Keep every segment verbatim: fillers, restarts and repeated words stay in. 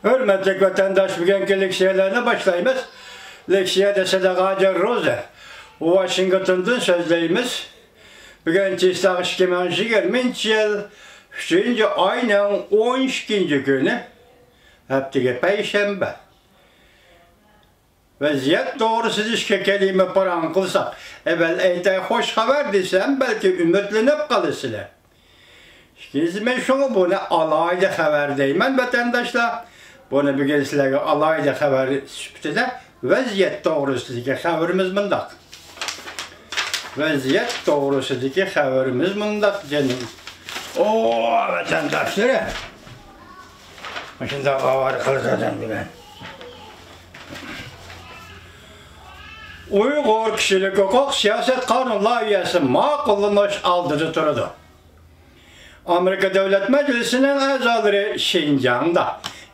ھۆرمەتلىك ۋەتەنداش، بۈگۈنكى لېكسىيەلەرنى باشلايمىز. لېكسىيەدە سادىق ھاجى روزى، ۋاشىنگتوندىن سۆزلەيمىز. بۈگۈن چىسلاق ئىككى مىڭ يىگىرمىنچى يىل ئۈچىنچى ئاينىڭ ئون ئىككىنچى كۈنى، ھەپتىگە پەيشەنبە. ۋەزىيەت توغرىسىدا ئىككى كەلىمە پاراڭ قىلساق، ئەۋۋەل ئېيتاي، خوش خەۋەر دېسەم، بەلكى ئۈمىدلىنىپ قالىسىلەر. ئىككىنچىسى، مەن شۇڭا بۇنى ئالاھىدە خەۋەر دەيمەن، ۋەتەنداشلار. بۇنى بۈگۈن سىلەرگە ئالاھىدە خەۋەر سۈپىتىدە، ۋەزىيەت توغرىسىدىكى خەۋىرىمىز مۇنداق. ۋەزىيەت توغرىسىدىكى خەۋىرىمىز مۇنداق، جېنىم. ئو، ۋەتەنداشلىرىم. مۇشۇنداق ئاۋارە قىلىدىغان بىلەن. ئۇيغۇر كىشىلىك ھوقۇق سىياسەت قانۇن لايىھەسى ماقۇللىنىش ئالدىدا تۇرىدۇ. ئامېرىكا دۆلەت مەجلىسىنىڭ ئەزالىرى شىنجاڭدا،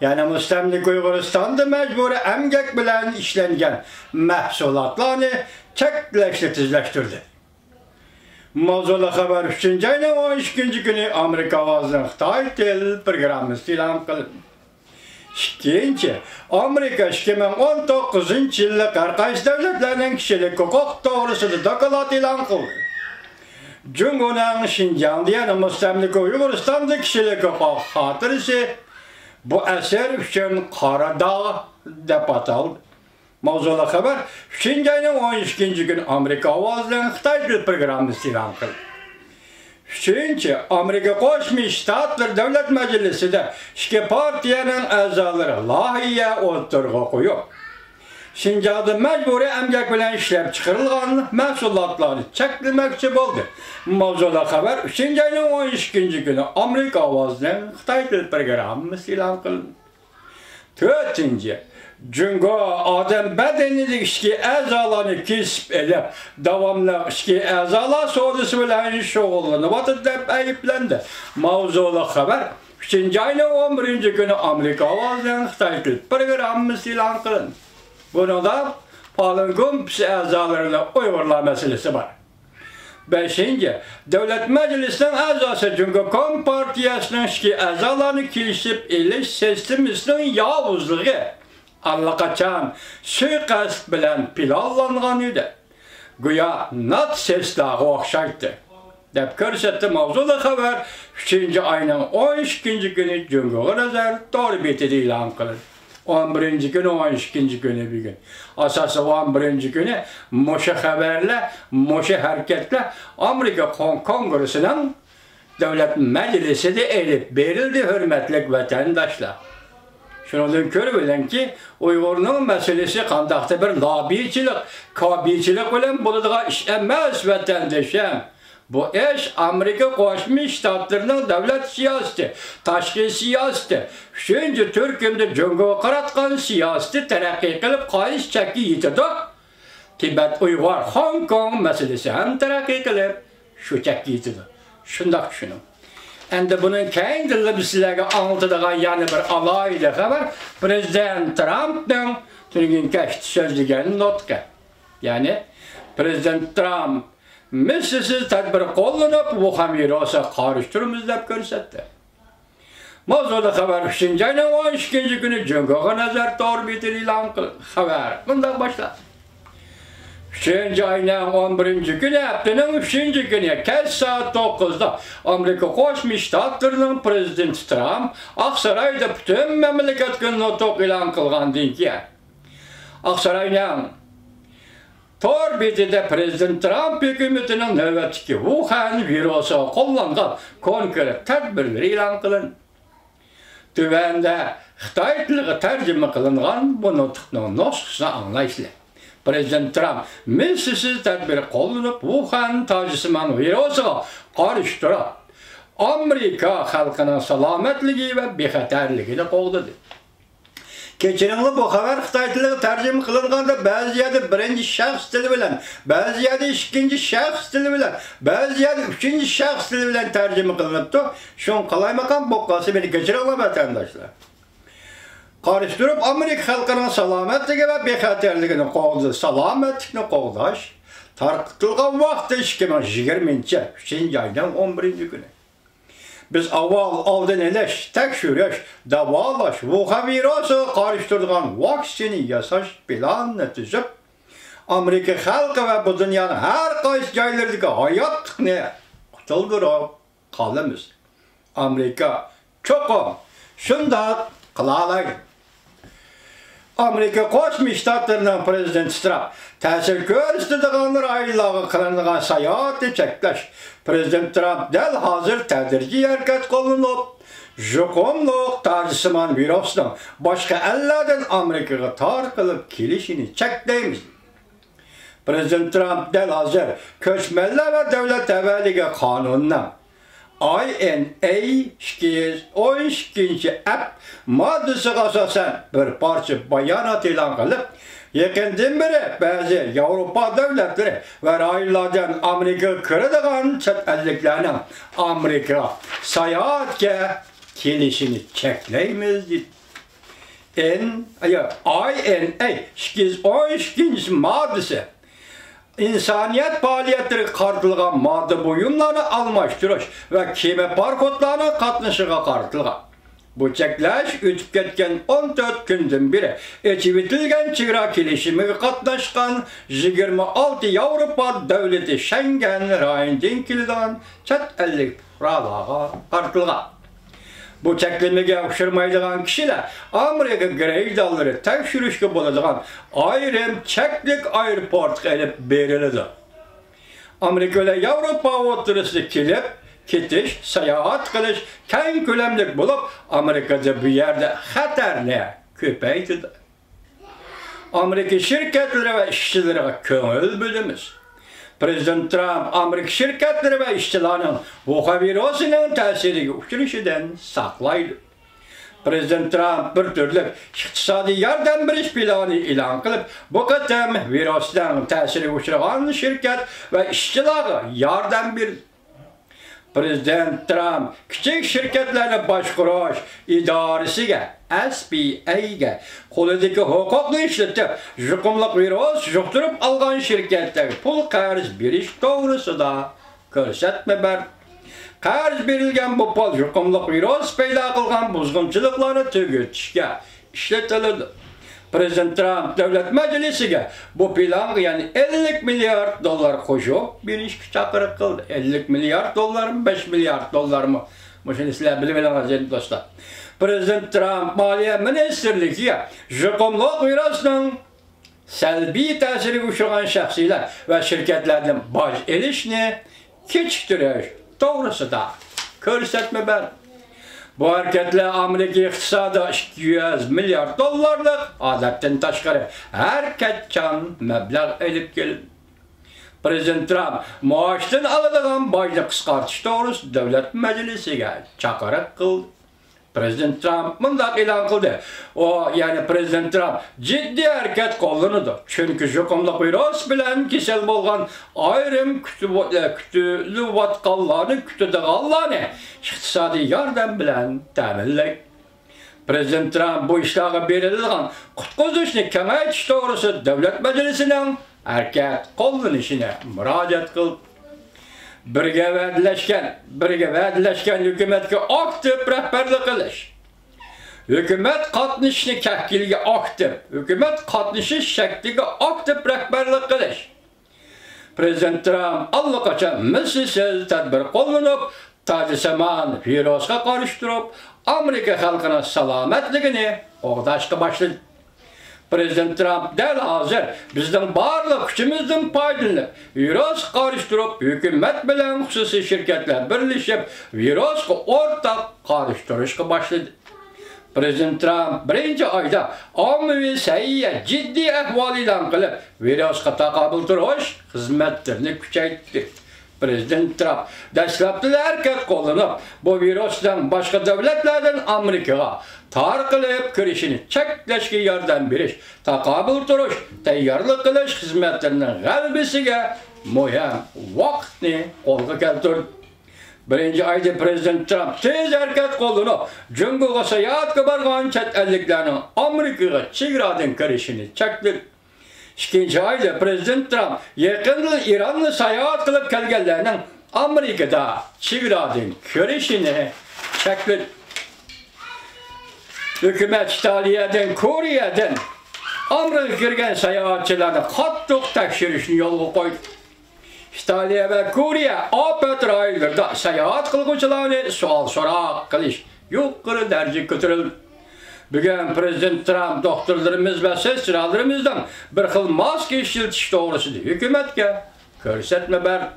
يەنى مۇستەملىكە ئۇيغۇرىستاندا مەجبۇرىي ئەمگەك بىلەن ئىشلەنگەن مەھسۇلاتلارنى چەكلەشنى تېزلەشتۈردى. ماۋزۇلۇق خەۋەر ئۈچىنچى ئاينىڭ ئون ئىككىنچى كۈنى ئامېرىكا ئاۋازىنىڭ خىتاي تىل پروگراممىسى ئېلان قىلىندى. ئىككىنچى، ئامېرىكا ئىككى مىڭ ئون توققۇزىنچى يىللىق ھەر قايسى دۆلەتلەرنىڭ كىشىلىك ھوقۇق توغرىسىدا دوكلات ئېلان قىلدى. جۇڭگونىڭ شىنجاڭدا، يەنى مۇستەملىكە ئۇيغۇرىستاندا كىشىلىك ھوقۇق خاتىرىسى بۇ ئەسىر ئۈچۈن قارا داغ دەپ ئاتالدى. ماۋزۇلۇق خەۋەر ئۈچىنچى ئاينىڭ ئون ئىككىنچى كۈنى ئامېرىكا ئاۋازىنىڭ خىتاي تىل پروگراممىسى ئېلان قىلدى. ئۈچىنچى، ئامېرىكا قوشما شتاتلىرى دۆلەت مەجلىسىدە ئىككى پارتىيەنىڭ ئەزالىرى لايىھە ئوتتۇرىغا قويۇپ، شىنجاڭدا مەجبۇرىي ئەمگەك بىلەن ئىشلەپچىقىرىلغان مەھسۇلاتلارنى چەكلىمەكچى بولدى. ماۋزۇلۇق خەۋەر ئۈچىنچى ئاينىڭ ئون ئىككىنچى كۈنى ئامېرىكا ئاۋازىنىڭ خىتاي تىل پروگراممىسى ئېلان قىلىندى. تۆتىنچى، جۇڭگو ئادەم بەدىنىدىكى ئىچكى ئەزالارنى كېسىپ ئېلىپ، داۋاملىق ئىچكى ئەزالار سودىسى بىلەن شۇغۇللىنىۋاتىدۇ دەپ ئەيىبلەندى. ماۋزۇلۇق خەۋەر ئۈچىنچى ئاينىڭ ئون بىرىنچى كۈنى ئامېرىكا ئاۋازىنىڭ خىتاي تىل پروگراممىسى ئېلان قىلىندى. بۇنىڭدا پالېن گۇمپىسى ئەزالىرىدا ئۇيغۇرلار مەسىلىسى بار. بەشىنچى، دۆلەت مەجلىسىنىڭ ئەزاسى، جۇڭگو كومپارتىيەسىنىڭ ئىچكى ئەزالارنى كېلىشىپ ئېلىش سىستېمىسىنىڭ ياۋۇزلۇقى ئاللىقاچان سۇيىقەست بىلەن پىلانلانغان ئىدى. گويا ناتسىستلارغا ئوخشايتتى، دەپ كۆرسەتتى. ماۋزۇلۇق خەۋەر ئۈچىنچى ئاينىڭ ئون ئىككىنچى كۈنى جۇڭگوغا نەزەر تور بېتىدە ئېلان قىلىندى. ئون بىرىنچى كۈنى، ئون ئىككىنچى كۈنى بۈگۈن. ئاساسەن ئون بىرىنچى كۈنى مۇشۇ خەۋەرلەر، مۇشۇ ھەرىكەتلەر ئامېرىكا كون-، كونگرېسسىنىڭ دۆلەت مەجلىسىدە ئېلىپ بېرىلدى، ھۆرمەتلىك ۋەتەنداشلار. شۇنىڭدىن كۆرۈۋېلىڭكى، ئۇيغۇرنىڭ مەسىلىسى قانداقتۇر بىر لاببىچىلىق، كابىچىلىق بىلەن بولىدىغان ئىش ئەمەس، ۋەتەندىشىم. بۇ ئىش ئامېرىكا قوشما شتاتلىرىنىڭ دۆلەت سىياسىتى، تاشقى سىياسىتى، ئۈچىنچى تۈركۈمدە جۇڭگوغا قاراتقان سىياسىتى تەرەققىي قىلىپ قايسى چەككە يېتىدۇ، تىبەت ئۇيغۇر، خوڭكوڭ مەسىلىسى ھەم تەرەققىي قىلىپ شۇ چەككە يېتىدۇ. شۇنداق چۈشىنىڭ. ئەمدى بۇنىڭ كەينىدىنلا بىز سىلەرگە ئاڭلىتىدىغان يەنە بىر ئالاھىدە خەۋەر، پىرېزىدېنت ترامپنىڭ تۈنۈگۈن كەچتە سۆزلىگەن نۇتقى. يەنى، پىرېزىدېنت ترامپ مىسسىسىز تەدبىر قوللىنىپ، ۋۇخەن ۋىرۇسىغا قارشى تۇرىمىز دەپ كۆرسەتتى. ماۋزۇلۇق خەۋەر ئۈچىنچى ئاينىڭ ئون ئىككىنچى كۈنى جۇڭگوغا نەزەر تور بېتىدە ئېلان قىلىندى. خەۋەر مۇنداق باشلاندى. ئۈچىنچى ئاينىڭ ئون بىرىنچى كۈنى، ھەپتىنىڭ ئۈچىنچى كۈنى كەچ سائەت توققۇزدا ئامېرىكا قوشما شتاتلىرىنىڭ پىرېزىدېنتى ترامپ ئاقسارايدا پۈتۈن مەملىكەتكە نۇتۇق ئېلان قىلغاندىن كېيىن، ئاقساراينىڭ تور بېتىدە پىرېزىدېنت ترامپ ھۆكۈمىتىنىڭ نۆۋەتتىكى ۋۇخەن ۋىرۇسىغا قوللانغان كونكرېت تەدبىرلىرى ئېلان قىلىندى. تۆۋەندە خىتاي تىلىغا تەرجىمە قىلىنغان بۇ نۇتۇقنىڭ نۇسخىسىنى ئاڭلايسىلەر. پىرېزىدېنت ترامپ مىسسىسىز تەدبىر قوللىنىپ، ۋۇخەن تاجسىمان ۋىرۇسىغا قارشى تۇرۇپ، ئامېرىكا خەلقىنىڭ سالامەتلىكى ۋە بىخەتەرلىكىنى قوغدىدى. كەچۈرۈڭلار، بۇ خەۋەر خىتاي تىلىغا تەرجىمە قىلىنغاندا، بەزى يەردە بىرىنچى شەخس تىلى بىلەن، بەزى يەردە ئىككىنچى شەخس تىلى بىلەن، بەزى يەردە ئۈچىنچى شەخس تىلى بىلەن تەرجىمە قىلىنىپتۇ. شۇڭا قالايمىقان بولۇپ قالسا، مېنى كەچۈرۈڭلار، ۋەتەنداشلار. قارشى تۇرۇپ، ئامېرىكا خەلقىنىڭ سالامەتلىكى ۋە بىخەتەرلىكىنى قوغدىدى. سالامەتلىكنى قوغداش تارقىتىلغان ۋاقتى ئىككى مىڭ يىگىرمىنچى يىل ئۈچىنچى ئاينىڭ ئون بىرىنچى كۈنى. بىز ئاۋۋال ئالدىنى ئېلىش، تەكشۈرۈش، داۋالاش، ۋۇخەن ۋىرۇسىغا قارشى تۇرىدىغان ۋاكسىنا ياساش پىلانىنى تۈزۈپ، ئامېرىكا خەلقى ۋە بۇ دۇنيانىڭ ھەر قايسى جايلىرىدىكى ھاياتلىقنى قۇتۇلدۇرۇپ قالىمىز. ئامېرىكا چوقۇم شۇنداق قىلالايدۇ. ئامېرىكا قوشما شتاتلىرىنىڭ پىرېزىدېنتى ترامپ تەسىر كۆرسىتىدىغان رايونلارغا قىلىنىدىغان ساياھەتنى چەكلەش. پىرېزىدېنت ترامپ دەل ھازىر تەدرىجىي ھەرىكەت قوللىنىپ، يۇقۇملۇق تاجسىمان ۋىرۇسنىڭ باشقا ئەللەردىن ئامېرىكىغا تارقىلىپ كېلىشىنى چەكلەيمىز. پىرېزىدېنت ترامپ دەل ھازىر كۆچمەنلەر ۋە دۆلەت تەۋەلىكى قانۇنىنىڭ ئاي ئېن ئەي ئىككى يۈز ئون ئىككىنچى ئەپ ماددىسىغا ئاساسەن بىر پارچە بايانات ئېلان قىلىپ، يېقىندىن بېرى بەزى ياۋروپا دۆلەتلىرى ۋە رايونلاردىن ئامېرىكىغا كىرىدىغان چەت ئەللىكلەرنىڭ ئامېرىكىغا ساياھەتكە كېلىشىنى چەكلەيمىز، دېدى. ئېن، يا، ئاي ئېن ئەي ئىككى يۈز ئون ئىككىنچى ماددىسى ئىنسانىيەت پائالىيەتلىرىگە قارىتىلغان ماددا بۇيۇملارنى ئالماشتۇرۇش ۋە كېمە پاراخوتلارنىڭ قاتنىشىغا قارىتىلغان. بۇ چەكلەش ئۆتۈپ كەتكەن ئون تۆت كۈندىن بېرى ئېچىۋېتىلگەن چېگرا كېلىشىمىگە قاتناشقان يىگىرمە ئالتە ياۋروپا دۆلىتى شەڭگەن رايونىدىن كېلىدىغان چەت ئەللىك پۇقرالارغا قارىتىلغان. بۇ چەكلىمىگە ئۇچرىمايدىغان كىشىلەر ئامېرىكا گرېيدانلىرى تەكشۈرۈشكە بولىدىغان ئايرىم چەكلىك ئايروپورتقا ئېلىپ بېرىلىدۇ. ئامېرىكا بىلەن ياۋروپا ئوتتۇرىسىدا كېلىپ، كېتىش، ساياھەت قىلىش كەڭ كۆلەملىك بولۇپ، ئامېرىكىدا بۇ يەردە خەتەرنى كۆپەيتىدۇ. ئامېرىكا شىركەتلىرى ۋە ئىشچىلىرىغا كۆڭۈل بۆلىمىز. پىرېزىدېنت ترامپ ئامېرىكا شىركەتلىرى ۋە ئىشچىلارنىڭ ۋۇخەن ۋىرۇسىنىڭ تەسىرىگە ئۇچرىشىدىن ساقلايدۇ. پىرېزىدېنت ترامپ بىر تۈرلۈك ئىقتىسادىي ياردەم بېرىش پىلانى ئېلان قىلىپ، بۇ قېتىم ۋىرۇسنىڭ تەسىرىگە ئۇچرىغان شىركەت ۋە ئىشچىلارغا ياردەم بېرىدۇ. پىرېزىدېنت ترامپ كىچىك شىركەتلەرنى باشقۇرۇش ئىدارىسىگە، ئەس بى ئەيگە، قولىدىكى ھوقۇقنى ئىشلىتىپ، يۇقۇملۇق ۋىرۇس يۇقتۇرۇپ ئالغان شىركەتلەرگە پۇل قەرز بېرىش توغرىسىدا كۆرسەتمە بەردى. قەرز بېرىلگەن بۇ پۇل يۇقۇملۇق ۋىرۇس پەيدا قىلغان بۇزغۇنچىلىقلارنى تۈگىتىشكە ئىشلىتىلىدۇ. پىرېزىدېنت ترامپ دۆلەت مەجلىسىگە بۇ پىلانغا يەنە ئەللىك مىليارد دوللار قوشۇپ بېرىشكە چاقىرىق قىلدى. ئەللىك مىليارد دوللارمۇ، بەش مىليارد دوللارمۇ؟ مۇشۇنى سىلەر بىلىۋېلىڭلار، ئەزىز دوستلار. پىرېزىدېنت ترامپ مالىيە مىنىستىرلىكىگە يۇقۇملۇق ۋىرۇسنىڭ سەلبىي تەسىرىگە ئۇچرىغان شەخسلەر ۋە شىركەتلەردىن باج ئېلىشنى كېچىكتۈرۈش توغرىسىدا كۆرسەتمە بەردى. بۇ ھەرىكەتلەر ئامېرىكا ئىقتىسادىغا ئىككى يۈز مىليارد دوللارلىق ئادەتتىن تاشقىرى ھەرىكەتچان مەبلەغ ئېلىپ كېلىدۇ. پىرېزىدېنت ترامپ مائاشتىن ئالىدىغان باجنى قىسقارتىش توغرىسىدا دۆلەت مەجلىسىگە چاقىرىق قىلدى. پىرېزىدېنت ترامپ مۇنداق ئېلان قىلدى. ئۇ، يەنى پىرېزىدېنت ترامپ جىددىي ھەرىكەت قوللىنىدۇ، چۈنكى يۇقۇملۇق ۋىرۇس بىلەن كېسەل بولغان ئايرىم كۈتۈۋ-، كۈتۈلۈۋاتقانلارنى، كۈتىدىغانلارنى ئىقتىسادىي ياردەم بىلەن تەمىنلەيدۇ. پىرېزىدېنت ترامپ بۇ ئىشلارغا بېرىلىدىغان قۇتقۇزۇشنى كېڭەيتىش توغرىسىدا دۆلەت مەجلىسىنىڭ ھەرىكەت قوللىنىشىنى مۇراجىئەت قىلدى. بىرگە ۋەدىلەشكەن، بىرگە ۋەدىلەشكەن ھۆكۈمەتكە ئاكتىپ رەھبەرلىك قىلىش. ھۆكۈمەت قاتنىشىشنى شەكلىگە ئاكتىپ، ھۆكۈمەت قاتنىشىش شەكلىگە ئاكتىپ رەھبەرلىك قىلىش. پىرېزىدېنت ترامپ ئاللىقاچان مىسلىسىز تەدبىر قوللىنىپ، تاجسىمان ۋىرۇسقا قارشى تۇرۇپ، ئامېرىكا خەلقىنىڭ سالامەتلىكىنى قوغداشقا باشلىدى. پىرېزىدېنت ترامپ دەل ھازىر بىزنىڭ بارلىق كۈچىمىزدىن پايدىلىنىپ، ۋىرۇسقا قارشى تۇرۇپ، ھۆكۈمەت بىلەن خۇسۇسىي شىركەتلەر بىرلىشىپ، ۋىرۇسقا ئورتاق قارشى تۇرۇشقا باشلىدى. پىرېزىدېنت ترامپ بىرىنچى ئايدا ئاممىۋى سەھىيە جىددىي ئەھۋال ئېلان قىلىپ، ۋىرۇسقا تاقابىل تۇرۇش خىزمەتلىرىنى كۈچەيتتى. پىرېزىدېنت ترامپ دەسلەپتىلا ھەرىكەت قوللىنىپ، بۇ ۋىرۇسنىڭ باشقا دۆلەتلەردىن ئامېرىكىغا تارقىلىپ كىرىشىنى چەكلەشكە ياردەم بېرىش، تاقابىل تۇرۇش، تەييارلىق قىلىش خىزمەتلىرىنىڭ غەلىبىسىگە مۇھىم ۋاقىتنى قولغا كەلتۈردى. بىرىنچى ئايدا پىرېزىدېنت ترامپ تېز ھەرىكەت قوللىنىپ، جۇڭگوغا ساياھەتكە بارغان چەت ئەللىكلەرنىڭ ئامېرىكىغا چېگرادىن كىرىشىنى چەكلىدى. ئىككىنچى ئايدا پىرېزىدېنت ترامپ يېقىندىلا ئىراننى ساياھەت قىلىپ كەلگەنلەرنىڭ ئامېرىكىدا چېگرادىن كىرىشنى چەكلىدى. ھۆكۈمەت ئىتالىيەدىن، كورېيەدىن ئامېرىكىغا كىرگەن ساياھەتچىلەرنى قاتتىق تەكشۈرۈشنى يولغا قويدى. ئىتالىيە ۋە كورېيە ئاپەت رايونلىرىدا ساياھەت قىلغۇچىلارنى سوئال-سوراق قىلىش يۇقىرى دەرىجىگە كۆتۈرۈلدى. بۈگۈن پىرېزىدېنت ترامپ دوختۇرلىرىمىز ۋە سېسترالىرىمىزنىڭ بىر خىل ماسكا ئىشلىتىش توغرىسىدا ھۆكۈمەتكە كۆرسەتمە بەردى.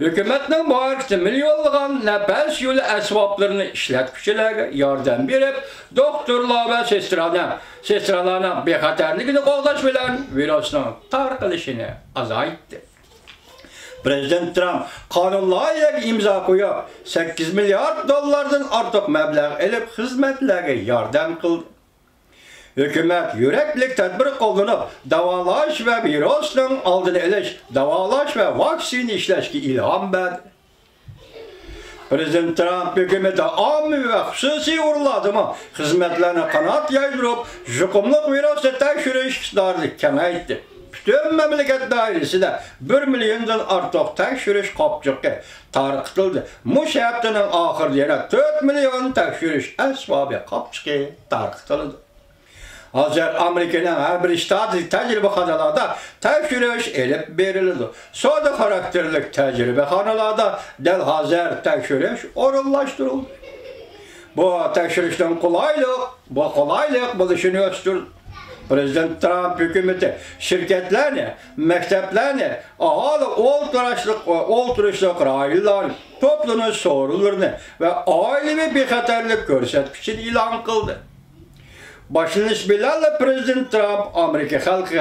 ھۆكۈمەتنىڭ بۇ ھەرىكىتى مىليونلىغان نەپەس يولى ئەسۋابلىرىنى ئىشلەتكۈچىلەرگە ياردەم بېرىپ، دوختۇرلار ۋە سېسترانىڭ، سېسترالارنىڭ بىخەتەرلىكىنى قوغداش بىلەن ۋىرۇسنىڭ تارقىلىشىنى ئازايتتى. پىرېزىدېنت ترامپ قانۇن لايىھەگە ئىمزا قويۇپ، سەككىز مىليارد دوللاردىن ئارتۇق مەبلەغ ئېلىپ، خىزمەتلەرگە ياردەم قىلدى. ھۆكۈمەت يۈرەكلىك تەدبىر قوللىنىپ، داۋالاش ۋە ۋىرۇسنىڭ ئالدىنى ئېلىش، داۋالاش ۋە ۋاكسىنا ئىشلەشكە ئىلھام بەردى. پىرېزىدېنت ترامپ ھۆكۈمىتى ئاممىۋى ۋە خۇسۇسىي ئورۇنلاردىمۇ خىزمەتلەرنى قانات يايدۇرۇپ، يۇقۇملۇق ۋىرۇسنى تەكشۈرۈش ئىقتىدارىنى كېڭەيتتى. پۈتۈن مەملىكەت دائىرىسىدە بىر مىليوندىن ئارتۇق تەكشۈرۈش قاپچۇقى تارقىتىلدى. مۇشۇ ھەپتىنىڭ ئاخىرىدا يەنە تۆت مىليون تەكشۈرۈش ئەسۋابى قاپچۇقى تارقىتىلىدۇ. ھازىر ئامېرىكىنىڭ ھەر بىر شتاتىدىكى تەجرىبىخانىلاردا تەكشۈرۈش ئېلىپ بېرىلىدۇ. سودا خاراكتېرلىك تەجرىبىخانىلاردا دەل ھازىر تەكشۈرۈش ئورۇنلاشتۇرۇلدى. بۇ تەكشۈرۈشنىڭ قولايلىق، بۇ قولايلىق بولۇشىنى ئۆستۈردى. پىرېزىدېنت ترامپ ھۆكۈمىتى شىركەتلەرنى، مەكتەپلەرنى، ئاھالە ئولتۇراشلىق، ئولتۇرۇشلۇق رايونلارنى، توپلىنىش سورۇنلىرىنى ۋە ئائىلىۋى بىخەتەرلىك كۆرسەتكۈچىنى ئېلان قىلدى. باشلىنىش بىلەنلا پىرېزىدېنت ترامپ ئامېرىكا خەلقىگە